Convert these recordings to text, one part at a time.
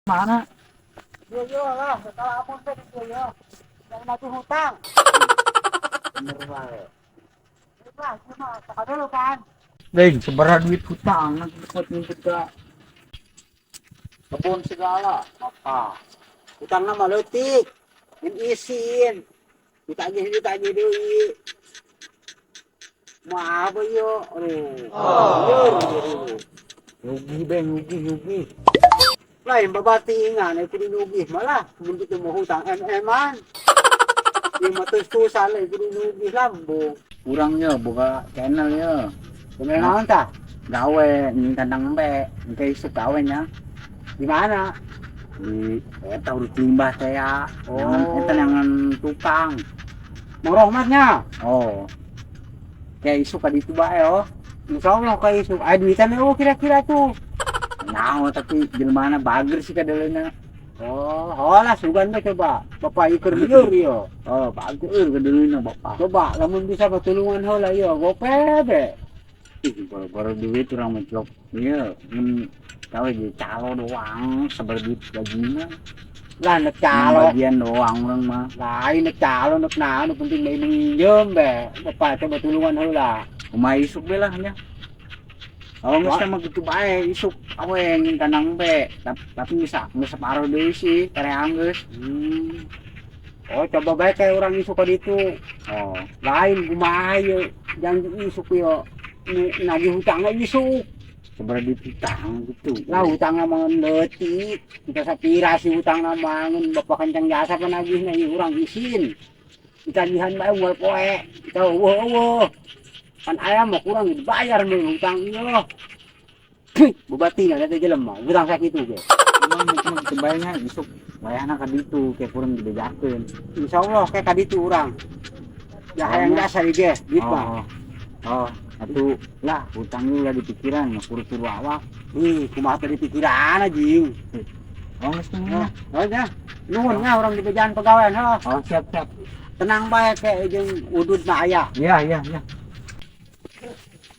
Mana? Yo yo lah, kalau ampun teh yo yo. Yang nagih hutang. Bener wae. Lah, cuma tak dulu kan. Lain sabaraha duit hutang nanti ngumpet ka kebun segala. Apa? Hutangna mah leutik. Ngan isin. Ditagih ditagih deui. Mau apa yo? Aduh. Lieur lieur. Rugi beng, rugi, rugi. Lain babatingan ay kudu nugih malah mun kitu mau hutang MM-an. Ieu mah terus-terusan lain kudu nugih lambung. Kurangnya boga channel ya. Channel naon tah? Gawe nyieun kandang embe, engke isuk gawe nya. Di mana? Di eta urut limbah teh ya. Oh. Jangan eta jangan tukang. Mang Rohmatnya. Oh. Kayak isuk ka ditu bae oh. Insyaallah ka isuk. Aya duitan eueuh kira-kira tuh. Nyaho tapi jelemana bager sih kadeleuna. Oh, holah sugan teh coba. Bapak ieu keur lieur ieu. Oh, bager kadeleuna bapak. Coba lamun bisa patulungan heula ieu gope be. Ih, boro-boro duit urang mah celok. Ieu mun gawe di calo doang sabar duit gajina. Lah nek calo. Bagian doang urang mah. Lain nek calo nek naon nu penting bae minjem be. Bapak coba tulungan heula. Kumaha isuk be lah nya. Oh, geus mah kitu bae isuk awe nyieun kandang embe. Tapi bisa geus separo deui sih, kareang geus. Oh, coba bae kayak orang isuk ka ditu. Oh, Lain kumaha ieu janji isuk ieu. Nu nagih hutangna isuk. Sabaraha duit hutang gitu. Lah hutangna mah leutik. Kita sapira sih hutangna mah ngan bapak kencang jasa panagihna ieu urang isin. Ditagihan bae unggal poe. Kita eueuh eueuh. Pan aya mah kurang dibayar mun hutang ieu. Babatingan eta jelema hutang sakitu ge. Emang mungkin kitu bae nya isuk wayahna ka ditu kayak kurang dibejakeun. Insyaallah kayak ka ditu urang. Ya hayang jasa ieu ge duit mah. Oh. Oh, atuh lah hutang ulah dipikiran mah kuru-kuru awak. Ih, kumaha teh dipikiran anjing. Oh, geus mah. Oh, nya. Nuhun nya urang dibejaan pagawean heuh. Oh, siap, siap. Tenang bae ke jeung udud mah aya. Iya.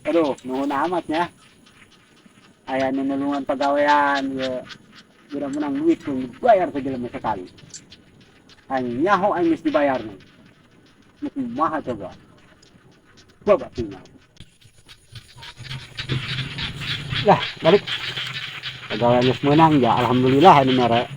Aduh, nuhun amat nya. Aya nu nulungan pagawean ye. Udah menang duit pun dibayar ke jelema sekali. Aing nyaho aing geus dibayar nih. Nu kumaha coba? Coba tinggal. Lah, balik. Pagawean geus meunang ya, alhamdulillah anu mere.